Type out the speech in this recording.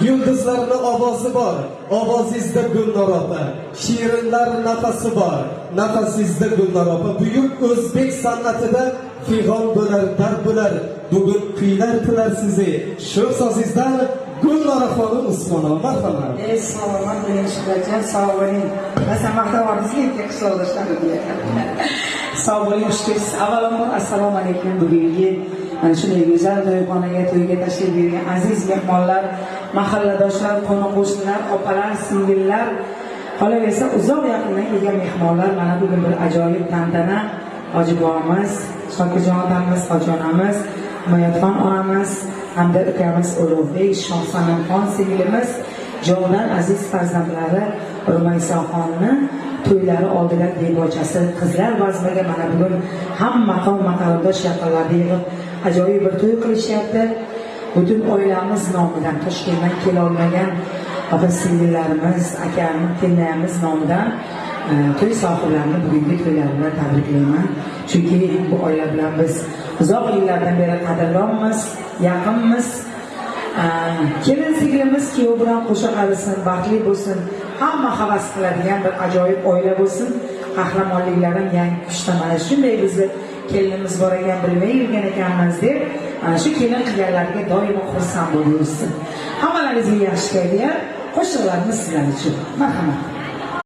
Yulduzlarni ovozi bor, ovozingizda, Gulnora opa. Shirinlar nafasi bor, nafasingizda, Gulnora opa. Buyuk o'zbek san'atida fig'on bo'lar, dard bo'lar. Bugun kuylar tilar sizi. Shu sozingizdan, Gulnora xonim Usmonova, marhamat. Ey, salomat bo'ling, Shuhratjon, sog' bo'ling. Masalan, maqtab yubordingizki, qishloqdoshlarimga. Sog' bo'ling, xush kelibsiz. Avvalambor, assalomu alaykum. Bugungi mana shunday go'zal to'yxonaga, to'yga tashrif buyurgan aziz mehmonlar, mahalladoshlar, qo'ni qo'shnilar, opalar, singillar, qolaversa, uzoq yaqindan kelgan mehmonlar. Mana bugun bir ajoyib tantana. Hoji bobamiz, Shokirjon otamiz, hoji onamiz, Himoyatxon onamiz hamda ukamiz Ulug'bek, Shohsanamxon singlimiz jondan aziz farzandlari Rumaysoxonni to'ylari oldidan debochasi qizlar bazmiga mana bugun hamma qavm qarindosh yaqinlarni yig'ib, ajoyib bir to'y qilishyapti. Butun oilamiz nomidan, Toshkentdan kelolmagan opa singillarimiz, akam, kelinoyamiz nomidan to'y sohiblarini bugungi to'ylari bilan tabriklayman. Chunki bu oila bilan biz uzoq yillardan beri qadrdonmiz, yaqinmiz. Kelin singlimiz kuyov bilan qo'sha qarisin, baxtli bo'lsin, hamma havas qiladigan bir ajoyib oila bo'lsin. Qahramonliklarim yangi kuchda mana shunday bizni kelinimiz bor ekan, bilmay yurgan ekanmiz, deb ana shu kelin qilganlarga doimo xursand bo'lib yursin. Hammalaringizga yaxshi kayfiyat, qo'shiqlarimiz sizlar uchun. Marhamat.